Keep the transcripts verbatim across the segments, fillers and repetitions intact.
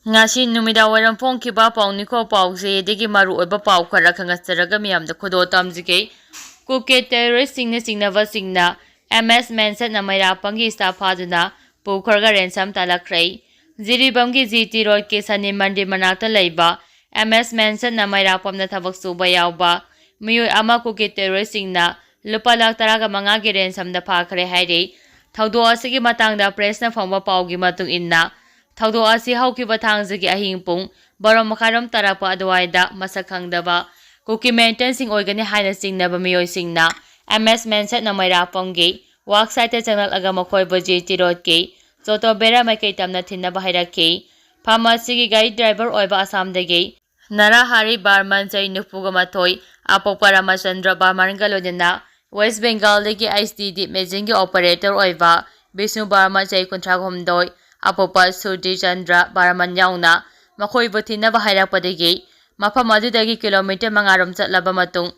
ꯉꯁꯤ ꯅꯨꯃꯤꯗꯥꯡ ꯋꯥꯏꯔꯝ ꯐꯣꯡꯈꯤꯕ ꯄꯥꯎꯅꯤꯈꯣ ꯄꯥꯎꯆꯦꯗꯒꯤ ꯃꯔꯨꯑꯣꯏꯕ ꯄꯥꯎ ꯈꯔ ꯈꯪꯒꯠꯆꯔꯒ ꯃꯤꯌꯥꯝꯗ ꯈꯨꯗꯣꯜ ꯇꯝꯖꯒꯦ꯫ ꯀꯨꯀꯤ ꯇꯦꯔꯣꯔꯤꯁꯁꯤꯡꯅ ꯆꯤꯡꯅꯕꯁꯤꯡꯅ ꯑꯦꯝ ꯑꯦꯁ ꯃꯦꯟꯁꯟꯅ ꯃꯩꯔꯥꯄꯝꯒꯤ ꯁ꯭ꯇꯥꯐ ꯐꯥꯗꯨꯅ ꯄꯨꯈ꯭ꯔꯒ ꯔꯦꯟꯁꯝ ꯇꯥꯜꯂꯛꯈ꯭ꯔꯦ꯫ ꯖꯤꯔꯤꯕꯥꯝꯒꯤ ꯖꯤ ꯇꯤ ꯔꯣꯗꯀꯤ ꯁꯅꯤ ꯃꯟꯗꯤꯔ ꯃꯅꯥꯛꯇ ꯂꯩꯕ ꯑꯦꯝ ꯑꯦꯁ ꯃꯦꯟꯁꯟꯅ ꯃꯩꯔꯥꯄꯝꯗ ꯊꯕꯛ ꯁꯨꯕ ꯌꯥꯎꯕ ꯃꯤꯑꯣꯏ ꯑꯃ ꯀꯨꯀꯤ ꯇꯦꯔꯣꯔꯤꯁꯁꯤꯡꯅ ꯂꯨꯄꯥ ꯂꯥꯈ ꯇꯔꯥꯒ ꯃꯉꯥꯒꯤ ꯔꯦꯟꯁꯝꯗ ꯐꯥꯈ꯭ꯔꯦ ꯍꯥꯏꯔꯤ꯫ ꯊꯧꯗꯣꯛ ꯑꯁꯤꯒꯤ ꯃꯇꯥꯡꯗ ꯄ꯭ꯔꯦꯁꯅ ꯐꯪꯕ ꯄꯥꯎꯒꯤ ꯃꯇꯨꯡ ꯏꯟꯅ, ꯊꯧꯗꯣꯛ ꯑꯁꯤ ꯍꯧꯈꯤꯕ ꯊꯥꯡꯖꯒꯤ ꯑꯍꯤꯡ ꯄꯨꯡ ꯕꯥꯔꯣ ꯃꯈꯥꯏꯔꯣꯝ ꯇꯥꯔꯛꯄ ꯑꯗꯨꯋꯥꯏꯗ ꯃꯁꯛ ꯈꯪꯗꯕ ꯀꯨꯀꯤ ꯃꯤꯂꯤꯇꯦꯟꯠꯁꯤꯡ ꯑꯣꯏꯒꯅꯤ ꯍꯥꯏꯅ ꯆꯤꯡꯅꯕ ꯃꯤꯑꯣꯏꯁꯤꯡꯅ ꯑꯦꯝ ꯑꯦꯁ ꯃꯦꯟꯁꯟꯅ ꯃꯩꯔꯥꯄꯝꯒꯤ ꯋꯥꯔꯛ ꯁꯥꯏꯠꯇ ꯆꯪꯂꯛꯂꯒ ꯃꯈꯣꯏꯕꯨ ꯖꯤ ꯇꯤ ꯔꯣꯗꯀꯤ ꯆꯣꯇꯣꯕꯦꯔꯥ ꯃꯥꯏꯀꯩ ꯇꯝꯅ ꯊꯤꯟꯅꯕ ꯍꯥꯏꯔꯛꯈꯤ꯫ ꯐꯥꯔꯃꯥꯁꯤꯒꯤ ꯒꯥꯔꯤ ꯗ꯭ꯔꯥꯏꯚꯔ ꯑꯣꯏꯕ ꯑꯁꯥꯝꯗꯒꯤ ꯅꯔꯥꯍꯥꯔꯤ ꯕꯥꯔꯃꯟ, ꯆꯍꯤ ꯅꯤꯐꯨꯒ ꯃꯥꯊꯣꯏ, ꯑꯄꯣꯛꯄ ꯔꯥꯃꯆꯟꯗ꯭ꯔ ꯕꯥꯔꯃꯟꯒ ꯂꯣꯏꯅꯅ ꯋꯦꯁ ꯕꯦꯡꯒꯥꯜꯗꯒꯤ ꯑꯩꯆ ꯗꯤ ꯗꯤ ꯃꯦꯆꯤꯟꯒꯤ ꯑꯣꯄꯔꯦꯇꯔ ꯑꯣꯏꯕ ꯕꯤꯁꯅꯨ ꯕꯥꯔꯃꯟ, ꯆꯍꯤ ꯀꯨꯟꯊ꯭ꯔꯥ ꯍꯨꯝꯗꯣꯏ, ꯑꯄꯣꯛꯄ ꯁꯨꯔꯖꯤ ꯆꯟꯗ꯭ꯔ ꯕꯥꯔꯃꯟ ꯌꯥꯎꯅ ꯃꯈꯣꯏꯕꯨ ꯊꯤꯟꯅꯕ ꯍꯥꯏꯔꯛꯄꯗꯒꯤ ꯃꯐꯝ ꯑꯗꯨꯗꯒꯤ ꯀꯤꯂꯣꯃꯤꯇꯔ ꯃꯉꯥꯔꯣꯝ ꯆꯠꯂꯕ ꯃꯇꯨꯡ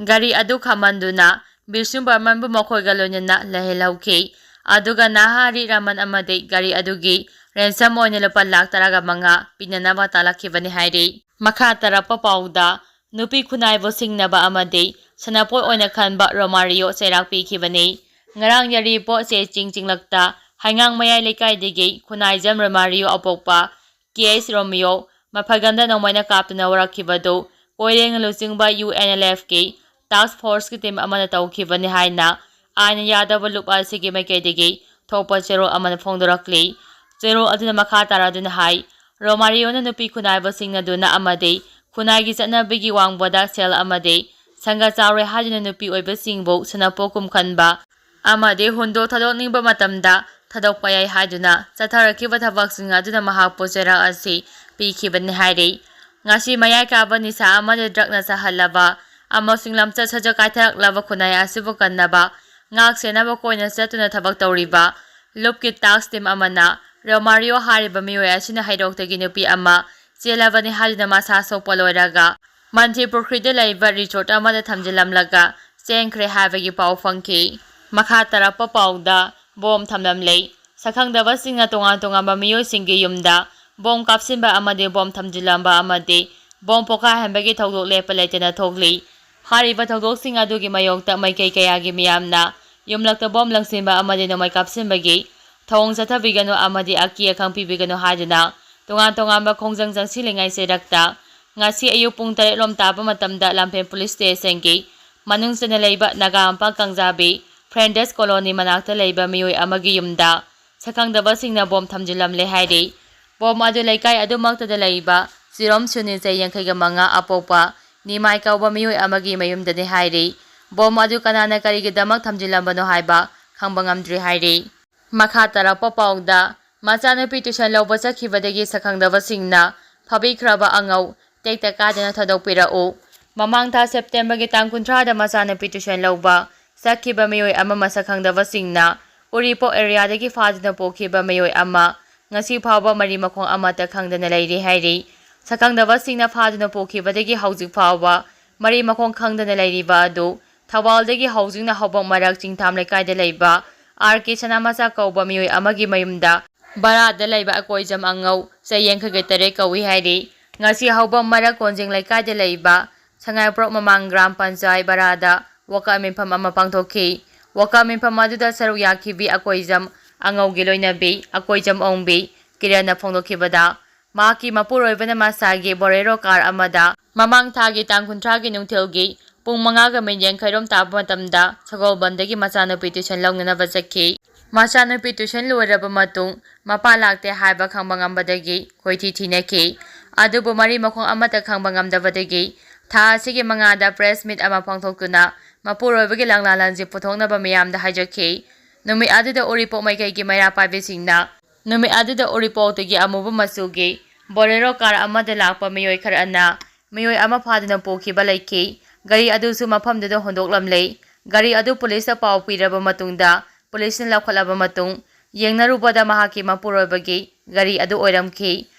ꯒꯥꯔꯤ ꯑꯗꯨ ꯈꯥꯝꯍꯟꯗꯨꯅ ꯕꯤꯁꯅꯨ ꯕꯥꯔꯃꯟꯕꯨ ꯃꯈꯣꯏꯒ ꯂꯣꯏꯅꯅ ꯂꯩꯍꯜꯍꯧꯈꯤ꯫ ꯑꯗꯨꯒ ꯅꯍꯥꯔꯤ ꯔꯥꯃꯟ ꯑꯃꯗꯤ ꯒꯥꯔꯤ ꯑꯗꯨꯒꯤ ꯔꯦꯟꯁꯝ ꯑꯣꯏꯅ ꯂꯨꯄꯥ ꯂꯥꯈ ꯇꯔꯥꯒ ꯃꯉꯥ ꯄꯤꯅꯅꯕ ꯇꯥꯂꯛꯈꯤꯕꯅꯤ ꯍꯥꯏꯔꯤ꯫ ꯃꯈꯥ ꯇꯥꯔꯛꯄ ꯄꯥꯎꯗ, ꯅꯨꯄꯤ ꯈꯨꯟꯅꯥꯏꯕꯨ ꯁꯤꯡꯅꯕ ꯑꯃꯗꯤ ꯁꯥꯟꯅꯄꯣꯠ ꯑꯣꯏꯅ ꯈꯟꯕ ꯔꯣꯃꯥꯔꯤꯌꯣ ꯆꯩꯔꯥꯛ ꯄꯤꯈꯤꯕꯅꯤ꯫ ꯉꯔꯥꯡ ꯌꯥꯏꯔꯤꯄꯣꯛ ꯆꯦ ꯆꯤꯡ ꯆꯤꯡꯂꯛꯇ ꯍꯩꯉꯥꯡ ꯃꯌꯥꯏ ꯂꯩꯀꯥꯏꯗꯒꯤ ꯈꯨꯟꯅꯥꯏꯖꯝ ꯔꯣꯃꯥꯔꯤꯌꯣ ꯑꯄꯣꯛꯄ ꯀꯦ ꯑꯩꯆ ꯔꯣꯃꯤꯌꯣ ꯃꯐꯩꯒꯟꯗ ꯅꯣꯡꯃꯩꯅ ꯀꯥꯞꯇꯨꯅ ꯋꯥꯔꯛꯈꯤꯕꯗꯨ ꯀꯣꯏꯔꯦꯡ ꯂꯨꯆꯤꯡꯕ ꯌꯨ ꯑꯦꯟ ꯑꯦꯜ ꯑꯦꯐꯀꯤ ꯇꯥꯁꯛ ꯐꯣꯔꯁꯀꯤ ꯇꯤꯝ ꯑꯃꯅ ꯇꯧꯈꯤꯕꯅꯤ ꯍꯥꯏꯅ ꯑꯥꯏꯟꯅ ꯌꯥꯗꯕ ꯂꯨꯞ ꯑꯁꯤꯒꯤ ꯃꯥꯏꯀꯩꯗꯒꯤ ꯊꯣꯛꯄ ꯆꯦꯔꯣꯜ ꯑꯃꯅ ꯐꯣꯡꯗꯣꯔꯛꯂꯤ꯫ ꯆꯦꯔꯣꯜ ꯑꯗꯨꯅ ꯃꯈꯥ ꯇꯥꯔꯗꯨꯅ ꯍꯥꯏ, ꯔꯣꯃꯥꯔꯤꯌꯣꯅ ꯅꯨꯄꯤ ꯈꯨꯟꯅꯥꯏꯕꯨ ꯁꯤꯡꯅꯗꯨꯅ ꯑꯃꯗꯤ ꯈꯨꯟꯅꯥꯏꯒꯤ ꯆꯠꯅꯕꯤꯒꯤ ꯋꯥꯡꯃꯗ ꯁꯦꯜ ꯑꯃꯗꯤ ꯁꯪꯒ ꯆꯥꯎꯔꯦ ꯍꯥꯏꯗꯨꯅ ꯅꯨꯄꯤ ꯑꯣꯏꯕꯁꯤꯡꯕꯨ ꯁꯅꯄꯣꯠꯀꯨꯝ ꯈꯟꯕ ꯑꯃꯗꯤ ꯍꯨꯟꯗꯣꯛ ꯊꯥꯗꯣꯛꯅꯤꯡꯕ ꯃꯇꯝꯗ ꯊꯥꯗꯣꯛꯄ ꯌꯥꯏ ꯍꯥꯏꯗꯨꯅ ꯆꯠꯊꯔꯛꯈꯤꯕ ꯊꯕꯛꯁꯤꯡ ꯑꯗꯨꯅ ꯃꯍꯥꯛꯄꯨ ꯆꯩꯔꯥꯛ ꯑꯁꯤ ꯄꯤꯈꯤꯕꯅꯤ ꯍꯥꯏꯔꯤ꯫ ꯉꯁꯤ ꯃꯌꯥꯏ ꯀꯥꯕ ꯅꯤꯁꯥ ꯑꯃꯗꯤ ꯗ꯭ꯔꯒꯅ ꯆꯥꯍꯜꯂꯕ ꯑꯃꯁꯨꯡ ꯂꯝꯆꯠ ꯁꯥꯖꯠ ꯀꯥꯏꯊꯔꯛꯂꯕ ꯈꯨꯟꯅꯥꯏ ꯑꯁꯤꯕꯨ ꯀꯟꯅꯕ ꯉꯥꯛ ꯁꯦꯟꯅꯕ ꯀꯣꯏꯅ ꯆꯠꯇꯨꯅ ꯊꯕꯛ ꯇꯧꯔꯤꯕ ꯂꯨꯞꯀꯤ ꯇꯥꯁꯛ ꯇꯤꯝ ꯑꯃꯅ ꯔꯣꯃꯥꯔꯤꯌꯣ ꯍꯥꯏꯔꯤꯕ ꯃꯤꯑꯣꯏ ꯑꯁꯤꯅ ꯍꯩꯔꯣꯛꯇꯒꯤ ꯅꯨꯄꯤ ꯑꯃ ꯆꯦꯜꯂꯕꯅꯤ ꯍꯥꯏꯗꯨꯅ ꯃꯁꯥ ꯁꯣꯛꯄ ꯂꯣꯏꯔꯒ ꯃꯟꯇ꯭ꯔꯤ ꯄꯨꯈ꯭ꯔꯤꯗ ꯂꯩꯕ ꯔꯤꯁꯣꯔꯠ ꯑꯃꯗ ꯊꯝꯖꯤꯜꯂꯝꯂꯒ ꯆꯦꯟꯈ꯭ꯔꯦ ꯍꯥꯏꯕꯒꯤ ꯄꯥꯎ ꯐꯪꯈꯤ꯫ ꯃꯈꯥ ꯇꯥꯔꯛꯄ ꯄꯥꯎꯗ, ꯕꯣꯝ ꯊꯝꯂꯝꯂꯦ꯫ ꯁꯛꯈꯪꯗꯕꯁꯤꯡꯅ ꯇꯣꯉꯥꯟ ꯇꯣꯉꯥꯟꯕ ꯃꯤꯑꯣꯏꯁꯤꯡꯒꯤ ꯌꯨꯝꯗ ꯕꯣꯝ ꯀꯥꯞꯁꯤꯟꯕ ꯑꯃꯗꯤ ꯕꯣꯝ ꯊꯝꯖꯤꯜꯂꯝꯕ ꯑꯃꯗꯤ ꯕꯣꯝ ꯄꯣꯈꯥꯏꯍꯟꯕꯒꯤ ꯊꯧꯗꯣꯛ ꯂꯦꯞꯄ ꯂꯩꯇꯅ ꯊꯣꯛꯂꯤ꯫ ꯍꯥꯏꯔꯤꯕ ꯊꯧꯗꯣꯛꯁꯤꯡ ꯑꯗꯨꯒꯤ ꯃꯥꯌꯣꯛꯇ ꯃꯥꯏꯀꯩ ꯀꯌꯥꯒꯤ ꯃꯤꯌꯥꯝꯅ ꯌꯨꯝꯂꯛꯇ ꯕꯣꯝ ꯂꯪꯁꯤꯟꯕ ꯑꯃꯗꯤ ꯅꯣꯡꯃꯩ ꯀꯥꯞꯁꯤꯟꯕꯒꯤ ꯊꯧꯑꯣꯡ ꯆꯠꯊꯕꯤꯒꯅꯨ ꯑꯃꯗꯤ ꯑꯀꯤ ꯑꯈꯪ ꯄꯤꯕꯤꯒꯅꯨ ꯍꯥꯏꯗꯨꯅ ꯇꯣꯉꯥꯟ ꯇꯣꯉꯥꯟꯕ ꯈꯣꯡꯖꯪ ꯆꯪꯁꯤꯜꯂꯤꯉꯩ ꯆꯩꯔꯛꯇ ꯉꯁꯤ ꯑꯌꯨꯛ ꯄꯨꯡ ꯇꯔꯦꯠ ꯂꯣꯝ ꯇꯥꯕ ꯃꯇꯝꯗ ꯂꯝꯐꯦꯜ ꯄꯨꯂꯤꯁ ꯁ꯭ꯇꯦꯁꯟꯒꯤ ꯃꯅꯨꯡ ꯆꯟꯅ ꯂꯩꯕ ꯅꯥꯒꯥꯃꯄꯥꯜ ꯀꯥꯡꯖꯥꯕꯤ ꯐ꯭ꯔꯦꯟꯗꯦꯁ ꯀꯣꯂꯣꯅꯤ ꯃꯅꯥꯛꯇ ꯂꯩꯕ ꯃꯤꯑꯣꯏ ꯑꯃꯒꯤ ꯌꯨꯝꯗ ꯁꯛꯈꯪꯗꯕꯁꯤꯡꯅ ꯕꯣꯝ ꯊꯝꯖꯤꯜꯂꯝꯂꯦ ꯍꯥꯏꯔꯤ꯫ ꯕꯣꯝ ꯑꯗꯨ ꯂꯩꯀꯥꯏ ꯑꯗꯨꯃꯛꯇꯗ ꯂꯩꯕ ꯆꯤꯔꯣꯝ ꯁꯨꯅꯤ ꯆꯍꯤ ꯌꯥꯡꯈꯩꯒ ꯃꯉꯥ ꯑꯄꯣꯛꯄ ꯅꯤꯃꯥꯏ ꯀꯧꯕ ꯃꯤꯑꯣꯏ ꯑꯃꯒꯤ ꯃꯌꯨꯝꯗꯅꯤ ꯍꯥꯏꯔꯤ꯫ ꯕꯣꯝ ꯑꯗꯨ ꯀꯅꯥꯅ ꯀꯔꯤꯒꯤꯗꯃꯛ ꯊꯝꯖꯤꯜꯂꯝꯕꯅꯣ ꯍꯥꯏꯕ ꯈꯪꯕ ꯉꯝꯗ꯭ꯔꯤ ꯍꯥꯏꯔꯤ꯫ ꯃꯈꯥ ꯇꯥꯔꯛꯄ ꯄꯥꯎꯗ, ꯃꯆꯥꯅꯨꯄꯤ ꯇ꯭ꯌꯨꯁꯟ ꯂꯧꯕ ꯆꯠꯈꯤꯕꯗꯒꯤ ꯁꯛꯈꯪꯗꯕꯁꯤꯡꯅ ꯐꯥꯕꯤꯈ꯭ꯔꯕ ꯑꯉꯧ ꯇꯦꯛꯇ ꯀꯥꯏꯗꯅ ꯊꯥꯗꯣꯛꯄꯤꯔꯛꯎ꯫ ꯃꯃꯥꯡ ꯊꯥ ꯁꯦꯞꯇꯦꯝꯕꯔꯒꯤ ꯇꯥꯡ ꯀꯨꯟꯊ꯭ꯔꯥꯗ ꯃꯆꯥꯅꯨꯄꯤ ꯇ꯭ꯌꯨꯁꯟ ꯂꯧꯕ ꯆꯠꯈꯤꯕ ꯃꯤꯑꯣꯏ ꯑꯃ ꯃꯁꯛ ꯈꯪꯗꯕꯁꯤꯡꯅ ꯎꯔꯤꯄꯣꯛ ꯑꯦꯔꯤꯌꯥꯗꯒꯤ ꯐꯥꯗꯨꯅ ꯄꯨꯈꯤꯕ ꯃꯤꯑꯣꯏ ꯑꯃ ꯉꯁꯤ ꯐꯥꯎꯕ ꯃꯔꯤ ꯃꯈꯣꯡ ꯑꯃꯠꯇ ꯈꯪꯗꯅ ꯂꯩꯔꯤ ꯍꯥꯏꯔꯤ꯫ ꯁꯛꯈꯪꯗꯕꯁꯤꯡꯅ ꯐꯥꯗꯨꯅ ꯄꯨꯈꯤꯕꯗꯒꯤ ꯍꯧꯖꯤꯛ ꯐꯥꯎꯕ ꯃꯔꯤ ꯃꯈꯣꯡ ꯈꯪꯗꯅ ꯂꯩꯔꯤꯕ ꯑꯗꯨ ꯊꯧꯕꯥꯜꯗꯒꯤ ꯍꯧꯖꯤꯛꯅ ꯍꯧꯕ ꯃꯔꯛ ꯆꯤꯡꯊꯥꯝ ꯂꯩꯀꯥꯏꯗ ꯂꯩꯕ ꯑꯥꯔ ꯀꯦ ꯁꯅꯥꯃꯆꯥ ꯀꯧꯕ ꯃꯤꯑꯣꯏ ꯑꯃꯒꯤ ꯃꯌꯨꯝꯗ ꯚꯔꯥꯗ ꯂꯩꯕ ꯑꯀꯣꯏꯖꯝ ꯑꯉꯧ ꯆꯍꯤ ꯌꯥꯡꯈꯩꯒ ꯇꯔꯦꯠ ꯀꯧꯏ ꯍꯥꯏꯔꯤ꯫ ꯉꯁꯤ ꯍꯧꯕ ꯃꯔꯛ ꯀꯣꯟꯖꯤꯡ ꯂꯩꯀꯥꯏꯗ ꯂꯩꯕ ꯁꯉꯥꯏꯄ꯭ꯔꯣꯛ ꯃꯃꯥꯡ ꯒ꯭ꯔꯥꯝ ꯄꯟꯆꯥꯌꯠ ꯚꯔꯥꯗ ꯋꯥꯀꯠ ꯃꯤꯐꯝ ꯑꯃ ꯄꯥꯡꯊꯣꯛꯈꯤ꯫ ꯋꯥꯀꯠ ꯃꯤꯐꯝ ꯑꯗꯨꯗ ꯁꯔꯨꯛ ꯌꯥꯈꯤꯕꯤ ꯑꯀꯣꯏꯖꯝ ꯑꯉꯧꯒꯤ ꯂꯣꯏꯅꯕꯤ ꯑꯀꯣꯏꯖꯝ ꯑꯣꯡꯕꯤ ꯀꯤꯔꯟꯅ ꯐꯣꯡꯗꯣꯛꯈꯤꯕꯗ, ꯃꯍꯥꯛꯀꯤ ꯃꯄꯨꯔꯣꯏꯕꯅ ꯃꯁꯥꯒꯤ ꯕꯣꯔꯦꯔꯣ ꯀꯥꯔ ꯑꯃꯗ ꯃꯃꯥꯡ ꯊꯥꯒꯤ ꯇꯥꯡ ꯀꯨꯟꯊ꯭ꯔꯥꯒꯤ ꯅꯨꯡꯊꯤꯜꯒꯤ ꯄꯨꯡ ꯃꯉꯥꯒ ꯃꯤꯅꯤꯠ ꯌꯥꯡꯈꯩꯔꯣꯝ ꯇꯥꯕ ꯃꯇꯝꯗ ꯁꯒꯣꯜꯕꯟꯗꯒꯤ ꯃꯆꯥꯅꯨꯄꯤ ꯇ꯭ꯌꯨꯁꯟ ꯂꯧꯅꯅꯕ ꯆꯠꯈꯤ꯫ ꯃꯆꯥꯅꯨꯄꯤ ꯇ꯭ꯌꯨꯁꯟ ꯂꯣꯏꯔꯕ ꯃꯇꯨꯡ ꯃꯄꯥ ꯂꯥꯛꯇꯦ ꯍꯥꯏꯕ ꯈꯪꯕ ꯉꯝꯕꯗꯒꯤ ꯀꯣꯏꯊꯤ ꯊꯤꯅꯈꯤ꯫ ꯑꯗꯨꯕꯨ ꯃꯔꯤ ꯃꯈꯣꯡ ꯑꯃꯠꯇ ꯈꯪꯕ ꯉꯝꯗꯕꯗꯒꯤ ꯊꯥ ꯑꯁꯤꯒꯤ ꯃꯉꯥꯗ ꯄ꯭ꯔꯦꯁ ꯃꯤꯠ ꯑꯃ ꯄꯥꯡꯊꯣꯛꯇꯨꯅ ꯃꯄꯨꯔꯣꯏꯕꯒꯤ ꯂꯪꯂꯥ ꯂꯪꯖꯤꯡ ꯄꯨꯊꯣꯛꯅꯕ ꯃꯤꯌꯥꯝꯗ ꯍꯥꯏꯖꯈꯤ꯫ ꯅꯨꯃꯤꯠ ꯑꯗꯨꯗ ꯎꯔꯤꯄꯣꯛ ꯃꯥꯏꯀꯩꯒꯤ ꯃꯩꯔꯥ ꯄꯥꯏꯕꯤꯁꯤꯡꯅ ꯅꯨꯃꯤꯠ ꯑꯗꯨꯗ ꯎꯔꯤꯄꯣꯛꯇꯒꯤ ꯑꯃꯨꯕ ꯃꯆꯨꯒꯤ ꯕꯣꯂꯦꯔꯣ ꯀꯥꯔ ꯑꯃꯗ ꯂꯥꯛꯄ ꯃꯤꯑꯣꯏ ꯈꯔꯅ ꯃꯤꯑꯣꯏ ꯑꯃ ꯐꯥꯗꯨꯅ ꯄꯨꯈꯤꯕ ꯂꯩꯈꯤ꯫ ꯒꯥꯔꯤ ꯑꯗꯨꯁꯨ ꯃꯐꯝꯗꯨꯗ ꯍꯨꯟꯗꯣꯛꯂꯝꯂꯦ꯫ ꯒꯥꯔꯤ ꯑꯗꯨ ꯄꯨꯂꯤꯁꯇ ꯄꯥꯎ ꯄꯤꯔꯕ ꯃꯇꯨꯡꯗ ꯄꯨꯂꯤꯁꯅ ꯂꯧꯈꯠꯂꯕ ꯃꯇꯨꯡ ꯌꯦꯡꯅꯔꯨꯕꯗ ꯃꯍꯥꯛꯀꯤ ꯃꯄꯨꯔꯣꯏꯕꯒꯤ ꯒꯥꯔꯤ ꯑꯗꯨ ꯑꯣꯏꯔꯝꯈꯤ꯫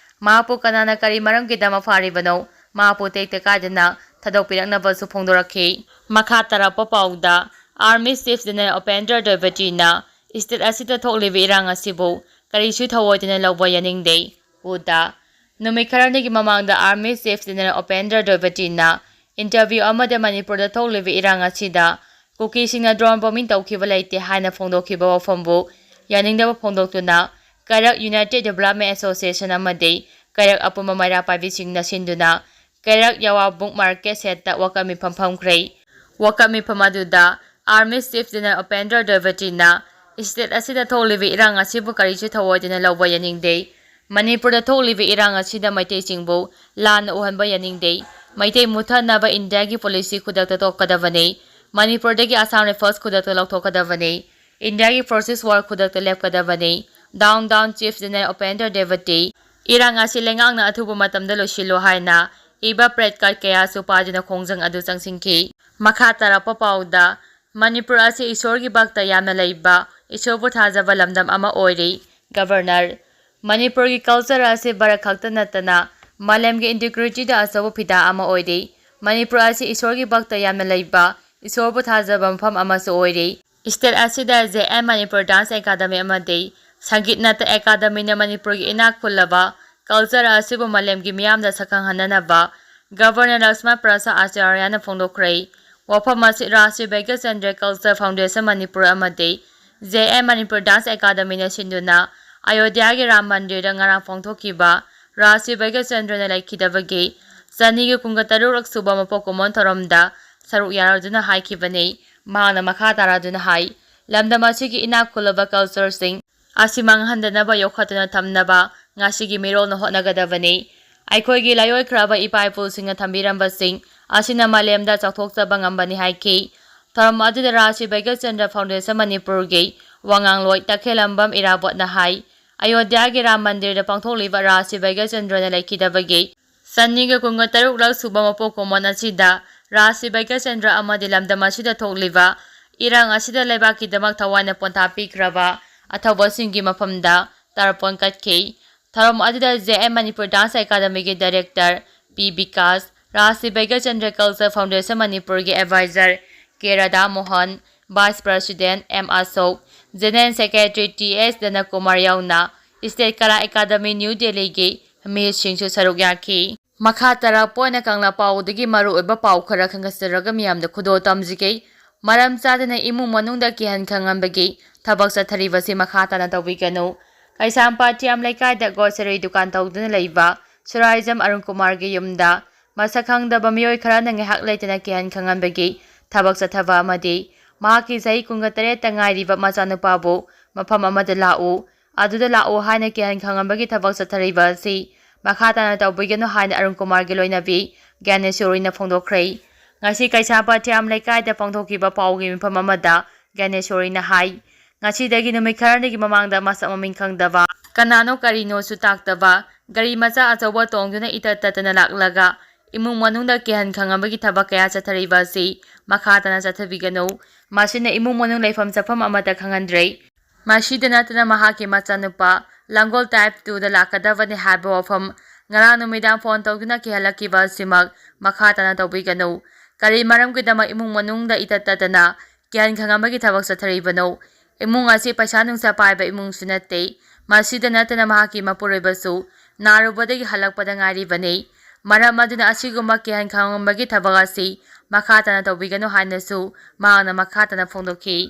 ꯃꯍꯥꯛꯄꯨ ꯀꯅꯥꯅ ꯀꯔꯤ ꯃꯔꯝꯒꯤꯗꯃꯛ ꯐꯥꯔꯤꯕꯅꯣ, ꯃꯍꯥꯛꯄꯨ ꯇꯦꯛꯇ ꯀꯥꯏꯗꯅ ꯊꯥꯗꯣꯛꯄꯤꯔꯛꯅꯕꯁꯨ ꯐꯣꯡꯗꯣꯔꯛꯈꯤ꯫ ꯃꯈꯥ ꯇꯥꯔꯛꯄ ꯄꯥꯎꯗ, Army Chief General Upendra ꯗ꯭ꯋꯤꯕꯦꯗꯤꯅ state ꯑꯁꯤꯗ ꯊꯣꯛꯂꯤꯕ ꯏꯔꯥꯡ ꯑꯁꯤꯕꯨ ꯀꯔꯤꯁꯨ ꯊꯧꯑꯣꯏꯗꯅ ꯂꯧꯕ ꯌꯥꯅꯤꯡꯗꯦ꯫ ꯎꯗ꯫ ꯅꯨꯃꯤꯠ ꯈꯔꯅꯤꯒꯤ ꯃꯃꯥꯡꯗ Army Chief General Upendra Dwivediꯅ interview ꯑꯃꯗ ꯃꯅꯤꯄꯨꯔꯗ ꯊꯣꯛꯂꯤꯕ ꯏꯔꯥꯡ ꯑꯁꯤꯗ ꯀꯨꯀꯤꯁꯤꯡꯅ drone bombing ꯇꯧꯈꯤꯕ ꯂꯩꯇꯦ ꯍꯥꯏꯅ ꯐꯣꯡꯗꯣꯛꯈꯤꯕ ꯋꯥꯐꯝꯕꯨ ꯌꯥꯅꯤꯡꯗꯕ ꯐꯣꯡꯗꯣꯛꯇꯨꯅ ꯀꯩꯔꯛ United Development Association ꯑꯃꯗꯤ ꯀꯩꯔꯛ ꯑꯄꯨꯟꯕ ꯃꯩꯔꯥ ꯄꯥꯏꯕꯤꯁꯤꯡꯅ ꯁꯤꯟꯗꯨꯅ ꯀꯩꯔꯛ ꯌꯥꯋꯥꯕꯨꯡ market shed ꯋꯥꯀꯠ ꯃꯤꯐꯝ ꯐꯝꯈ꯭ꯔꯦ꯫ ꯋꯥꯀꯠ ꯃꯤꯐꯝ ꯑꯗꯨꯗ Army Chief General Upendra Dwivediꯅ state ꯑꯁꯤꯗ ꯊꯣꯛꯂꯤꯕ ꯏꯔꯥꯡ ꯑꯁꯤꯕꯨ ꯀꯔꯤꯁꯨ ꯊꯧꯑꯣꯏꯗꯅ ꯂꯧꯕ ꯌꯥꯅꯤꯡꯗꯦ꯫ ꯃꯅꯤꯄꯨꯔꯗ ꯊꯣꯛꯂꯤꯕ ꯏꯔꯥꯡ ꯑꯁꯤꯗ ꯃꯩꯇꯩꯁꯤꯡꯕꯨ ꯂꯥꯟꯅ ꯎꯍꯟꯕ ꯌꯥꯅꯤꯡꯗꯦ꯫ ꯃꯩꯇꯩ ꯃꯨꯠꯊꯅꯕ ꯏꯟꯗꯤꯌꯥꯒꯤ policy ꯈꯨꯗꯛꯇ ꯇꯣꯛꯀꯗꯕꯅꯤ꯫ ꯃꯅꯤꯄꯨꯔꯗꯒꯤ Assam Rifles ꯈꯨꯗꯛꯇ ꯂꯧꯊꯣꯛꯀꯗꯕꯅꯤ꯫ ꯏꯟꯗꯤꯌꯥꯒꯤ forces war ꯈꯨꯗꯛꯇ ꯂꯦꯞꯀꯗꯕꯅꯤ꯫ Down, down, Chief General Upendra Dwivedi꯫ ꯏꯔꯥꯡ ꯑꯁꯤ ꯂꯩꯉꯥꯛꯅ ꯑꯊꯨꯕ ꯃꯇꯝꯗ ꯂꯣꯏꯁꯤꯜꯂꯨ ꯍꯥꯏꯅ ꯏꯕ placard ꯀꯌꯥꯁꯨ ꯄꯥꯗꯨꯅ ꯈꯣꯡꯖꯪ ꯑꯗꯨ ꯆꯪꯁꯤꯟꯈꯤ꯫ ꯃꯈꯥ ꯇꯥꯔꯛꯄ ꯄꯥꯎꯗ, ꯃꯅꯤꯄꯨꯔ ꯑꯁꯤ ꯏꯁꯣꯔꯒꯤ ꯚꯛꯇ ꯌꯥꯝꯅ ꯂꯩꯕ, ꯏꯁꯣꯔꯕꯨ ꯊꯥꯖꯕ ꯂꯝꯗꯝ ꯑꯃ ꯑꯣꯏꯔꯤ꯫ Governor꯫ ꯃꯅꯤꯄꯨꯔꯒꯤ culture ꯑꯁꯤ ꯚꯥꯔꯠ ꯈꯛꯇ ꯅꯠꯇꯅ ꯃꯥꯂꯦꯝꯒꯤ integrityꯗ ꯑꯆꯧꯕ ꯐꯤꯗꯥ ꯑꯃ ꯑꯣꯏꯔꯤ꯫ ꯃꯅꯤꯄꯨꯔ ꯑꯁꯤ ꯏꯁꯣꯔꯒꯤ ꯚꯛꯇ ꯌꯥꯝꯅ ꯂꯩꯕ, ꯏꯁꯣꯔꯕꯨ ꯊꯥꯖꯕ ꯃꯐꯝ ꯑꯃꯁꯨ ꯑꯣꯏꯔꯤ꯫ State ꯑꯁꯤꯗ J M Manipur Dance Academy ꯑꯃꯗꯤ ꯁꯪꯒꯤꯠ ꯅꯥꯇꯛ ꯑꯦꯀꯥꯗꯃꯤꯅ ꯃꯅꯤꯄꯨꯔꯒꯤ ꯏꯅꯥꯛ ꯈꯨꯜꯂꯕ culture ꯑꯁꯤꯕꯨ ꯃꯥꯂꯦꯝꯒꯤ ꯃꯤꯌꯥꯝꯗ ꯁꯛꯈꯪꯍꯟꯅꯅꯕ Governor ꯂꯛꯁꯃꯟ ꯄ꯭ꯔꯁꯥꯗ ꯑꯆꯥꯔꯌꯥꯅ ꯐꯣꯡꯗꯣꯛꯈ꯭ꯔꯦ꯫ ꯋꯥꯐꯝ ꯑꯁꯤ ꯔꯥꯖ ꯁ꯭ꯔꯤ ꯚꯩꯒ꯭ꯌꯆꯟꯗ꯭ꯔ Culture Foundation ꯃꯅꯤꯄꯨꯔ ꯑꯃꯗꯤ J M Manipur Dance Academyꯅ ꯁꯤꯟꯗꯨꯅ ꯑꯌꯣꯙ꯭ꯌꯥꯒꯤ ꯔꯥꯝ ꯃꯟꯗꯤꯔꯗ ꯉꯔꯥꯡ ꯐꯣꯡꯗꯣꯛꯈꯤꯕ ꯔꯥꯖ ꯁ꯭ꯔꯤ ꯚꯩꯒ꯭ꯌꯆꯟꯗ꯭ꯔꯅ ꯂꯩꯈꯤꯗꯕꯒꯤ ꯆꯅꯤꯒ ꯀꯨꯟꯒ ꯇꯔꯨꯛ ꯁꯨꯕ ꯃꯄꯣꯛ ꯀꯨꯝꯑꯣꯟ ꯊꯧꯔꯝꯗ ꯁꯔꯨꯛ ꯌꯥꯔꯗꯨꯅ ꯍꯥꯏꯈꯤꯕꯅꯤ꯫ ꯃꯍꯥꯛꯅ ꯃꯈꯥ ꯇꯥꯔꯗꯨꯅ ꯍꯥꯏ, ꯂꯝꯗꯝ ꯑꯁꯤꯒꯤ ꯏꯅꯥꯛ ꯈꯨꯜꯂꯕ cultureꯁꯤꯡ ꯑꯁꯤ ꯃꯥꯡꯍꯟꯗꯅꯕ ꯌꯣꯛꯈꯠꯇꯨꯅ ꯊꯝꯅꯕ ꯉꯁꯤꯒꯤ ꯃꯤꯔꯣꯜꯅ ꯍꯣꯠꯅꯒꯗꯕꯅꯤ꯫ ꯑꯩꯈꯣꯏꯒꯤ ꯂꯥꯏꯑꯣꯏꯈ꯭ꯔꯕ ꯏꯄꯥ ꯏꯄꯨꯁꯤꯡꯅ ꯊꯝꯕꯤꯔꯝꯕꯁꯤꯡ ꯑꯁꯤꯅ ꯃꯥꯂꯦꯝꯗ ꯆꯥꯎꯊꯣꯛꯆꯕ ꯉꯝꯕꯅꯤ ꯍꯥꯏꯈꯤ꯫ ꯊꯧꯔꯝ ꯑꯗꯨꯗ ꯔꯥꯖ ꯁ꯭ꯔꯤ ꯚꯩꯒ꯭ꯌꯆꯟꯗ꯭ꯔ Foundation ꯃꯅꯤꯄꯨꯔꯒꯤ ꯋꯥꯉꯥꯡꯂꯣꯏ ꯇꯈꯦꯂꯝꯕꯝ ꯏꯔꯥꯕꯣꯠꯅ ꯍꯥꯏ, ꯑꯌꯣꯙ꯭ꯌꯥꯒꯤ ꯔꯥꯝ ꯃꯟꯗꯤꯔꯗ ꯄꯥꯡꯊꯣꯛꯂꯤꯕ ꯔꯥꯖ ꯁ꯭ꯔꯤ ꯚꯩꯒ꯭ꯌꯆꯟꯗ꯭ꯔꯅ ꯂꯩꯈꯤꯗꯕꯒꯤ ꯆꯅꯤꯒ ꯀꯨꯟꯒ ꯇꯔꯨꯛ ꯂꯛ ꯁꯨꯕ ꯃꯄꯣꯛ ꯀꯨꯝꯑꯣꯟ ꯑꯁꯤꯗ ꯔꯥꯖ ꯁ꯭ꯔꯤ ꯚꯩꯒ꯭ꯌꯆꯟꯗ꯭ꯔ ꯑꯃꯗꯤ ꯂꯝꯗꯝ ꯑꯁꯤꯗ ꯊꯣꯛꯂꯤꯕ ꯏꯔꯥꯡ ꯑꯁꯤꯗ ꯂꯩꯕꯥꯛꯀꯤꯗꯃꯛ ꯊꯋꯥꯏꯅ ꯄꯣꯟꯊꯥ ꯄꯤꯈ꯭ꯔꯕ ꯑꯊꯧꯕꯁꯤꯡꯒꯤ ꯃꯐꯝꯗ ꯇꯔꯄꯣꯟ ꯀꯠꯈꯤ꯫ ꯊꯧꯔꯝ ꯑꯗꯨꯗ J M Manipur Dance Academyꯒꯤ Director P Vikas, ꯔꯥꯖ ꯁ꯭ꯔꯤ ꯚꯩꯒ꯭ꯌꯆꯟꯗ꯭ꯔ Culture Foundation ꯃꯅꯤꯄꯨꯔꯒꯤ Advisor K Radha Mohan, Vice President M ꯑꯁꯣꯛ, General Secretary T S ꯙꯅꯀꯨꯃꯥꯔ ꯌꯥꯎꯅ ꯏꯁꯇꯦꯠ ꯀꯂꯥ ꯑꯦꯀꯥꯗꯃꯤ ꯅ꯭ꯌꯨ ꯗꯦꯜꯂꯤꯒꯤ ꯃꯤꯁꯁꯤꯡꯁꯨ ꯁꯔꯨꯛ ꯌꯥꯈꯤ꯫ ꯃꯈꯥ ꯇꯥꯔꯛꯄ ꯑꯣꯏꯅ ꯀꯪꯂꯥ ꯄꯥꯎꯗꯒꯤ ꯃꯔꯨꯑꯣꯏꯕ ꯄꯥꯎ ꯈꯔ ꯈꯟꯒꯠꯆꯔꯒ ꯃꯤꯌꯥꯝꯗ ꯈꯨꯗꯣꯜ ꯇꯝꯖꯒꯦ꯫ ꯃꯔꯝ ꯆꯥꯗꯅ ꯏꯃꯨꯡ ꯃꯅꯨꯡꯗ ꯀꯤꯍꯟ ꯈꯪꯍꯟꯕꯒꯤ ꯊꯕꯛ ꯆꯠꯊꯔꯤꯕꯁꯤ ꯃꯈꯥ ꯇꯥꯅ ꯇꯧꯕꯤꯒꯅꯨ꯫ ꯀꯩꯁꯥꯝꯄꯥꯠ ꯊꯤꯌꯥꯝ ꯂꯩꯀꯥꯏꯗ ꯒ꯭ꯔꯣꯁꯔꯤ ꯗꯨꯀꯥꯟ ꯇꯧꯗꯨꯅ ꯂꯩꯕ ꯁꯨꯔꯥꯏꯖꯝ ꯑꯔꯨꯟ ꯀꯨꯃꯥꯔꯒꯤ ꯌꯨꯝꯗ ꯃꯁꯛ ꯈꯪꯗꯕ ꯃꯤꯑꯣꯏ ꯈꯔꯅ ꯉꯥꯏꯍꯥꯛ ꯂꯩꯇꯅ ꯀꯤꯍꯟ ꯈꯪꯍꯟꯕꯒꯤ ꯊꯕꯛ ꯆꯠꯊꯕ ꯑꯃꯗꯤ ꯃꯍꯥꯛꯀꯤ ꯆꯍꯤ ꯀꯨꯟꯒ ꯇꯔꯦꯠꯇ ꯉꯥꯏꯔꯤꯕ ꯃꯆꯥꯅꯨꯄꯥꯕꯨ ꯃꯐꯝ ꯑꯃꯗ ꯂꯥꯛꯎ, ꯑꯗꯨꯗ ꯂꯥꯛꯎ ꯍꯥꯏꯅ ꯀꯤꯍꯟ ꯈꯪꯍꯟꯕꯒꯤ ꯊꯕꯛ ꯆꯠꯊꯔꯤꯕ ꯑꯁꯤ ꯃꯈꯥ ꯇꯥꯅ ꯇꯧꯕꯤꯒꯅꯨ ꯍꯥꯏꯅ ꯑꯔꯨꯟ ꯀꯨꯃꯥꯔꯒꯤ ꯂꯣꯏꯅꯕꯤ ꯒ꯭ꯌꯥꯅꯦꯁꯣꯔꯤꯅ ꯐꯣꯡꯗꯣꯛꯈ꯭ꯔꯦ꯫ ꯉꯁꯤ ꯀꯩꯁꯥꯝꯄꯥꯠ ꯊꯤꯌꯥꯝ ꯂꯩꯀꯥꯏꯗ ꯄꯥꯡꯊꯣꯛꯈꯤꯕ ꯄꯥꯎꯒꯤ ꯃꯤꯐꯝ ꯑꯃꯗ ꯒ꯭ꯌꯥꯅꯦꯁꯣꯔꯤꯅ ꯍꯥꯏ, ꯉꯁꯤꯗꯒꯤ ꯅꯨꯃꯤꯠ ꯈꯔꯅꯤꯒꯤ ꯃꯃꯥꯡꯗ ꯃꯁꯛ ꯃꯃꯤꯡ ꯈꯪꯗꯕ, ꯀꯅꯥꯅꯣ ꯀꯔꯤꯅꯣꯁꯨ ꯇꯥꯛꯇꯕ ꯒꯥꯔꯤ ꯃꯆꯥ ꯑꯆꯧꯕ ꯇꯣꯡꯗꯨꯅ ꯏꯇꯠ ꯇꯠꯇꯅ ꯂꯥꯛꯂꯒ ꯏꯃꯨꯡ ꯃꯅꯨꯡꯗ ꯀꯤꯍꯟ ꯈꯪꯍꯟꯕꯒꯤ ꯊꯕꯛ ꯀꯌꯥ ꯆꯠꯊꯔꯤꯕ ꯑꯁꯤ ꯃꯈꯥ ꯇꯥꯅ ꯆꯠꯊꯕꯤꯒꯅꯨ꯫ ꯃꯁꯤꯅ ꯏꯃꯨꯡ ꯃꯅꯨꯡ ꯂꯩꯐꯝ ꯆꯠꯐꯝ ꯑꯃꯠꯇ ꯈꯪꯍꯟꯗ꯭ꯔꯦ꯫ ꯃꯁꯤꯗ ꯅꯠꯇꯅ ꯃꯍꯥꯛꯀꯤ ꯃꯆꯥꯅꯨꯄꯥ ꯂꯥꯡꯒꯣꯜ ꯇꯥꯏꯞ ꯇꯨꯗ ꯂꯥꯛꯀꯗꯕꯅꯤ ꯍꯥꯏꯕ ꯋꯥꯐꯝ ꯉꯔꯥꯡ ꯅꯨꯃꯤꯗꯥꯡ ꯐꯣꯟ ꯇꯧꯗꯨꯅ ꯀꯤꯍꯜꯂꯛꯈꯤꯕ ꯑꯁꯤꯃꯛ ꯃꯈꯥ ꯇꯥꯅ ꯇꯧꯕꯤꯒꯅꯨ꯫ ꯀꯔꯤ ꯃꯔꯝꯒꯤꯗꯃꯛ ꯏꯃꯨꯡ ꯃꯅꯨꯡꯗ ꯏꯇꯠ ꯇꯠꯇꯅ ꯀꯤꯍꯟ ꯈꯪꯍꯟꯕꯒꯤ ꯊꯕꯛ ꯆꯠꯊꯔꯤꯕꯅꯣ? ꯏꯃꯨꯡ ꯑꯁꯤ ꯄꯩꯁꯥ ꯅꯨꯡꯁꯥ ꯄꯥꯏꯕ ꯏꯃꯨꯡꯁꯨ ꯅꯠꯇꯦ꯫ ꯃꯁꯤꯗ ꯅꯠꯇꯅ ꯃꯍꯥꯛꯀꯤ ꯃꯄꯨꯔꯣꯏꯕꯁꯨ ꯅꯥꯔꯨꯕꯗꯒꯤ ꯍꯜꯂꯛꯄꯗ ꯉꯥꯏꯔꯤꯕꯅꯤ꯫ ꯃꯔꯝ ꯑꯗꯨꯅ ꯑꯁꯤꯒꯨꯝꯕ ꯀꯤꯍꯟ ꯈꯪꯍꯟꯕꯒꯤ ꯊꯕꯛ ꯑꯁꯤ ꯃꯈꯥ ꯇꯥꯅ ꯇꯧꯕꯤꯒꯅꯨ ꯍꯥꯏꯅꯁꯨ ꯃꯍꯥꯛꯅ ꯃꯈꯥ ꯇꯥꯅ ꯐꯣꯡꯗꯣꯛꯈꯤ꯫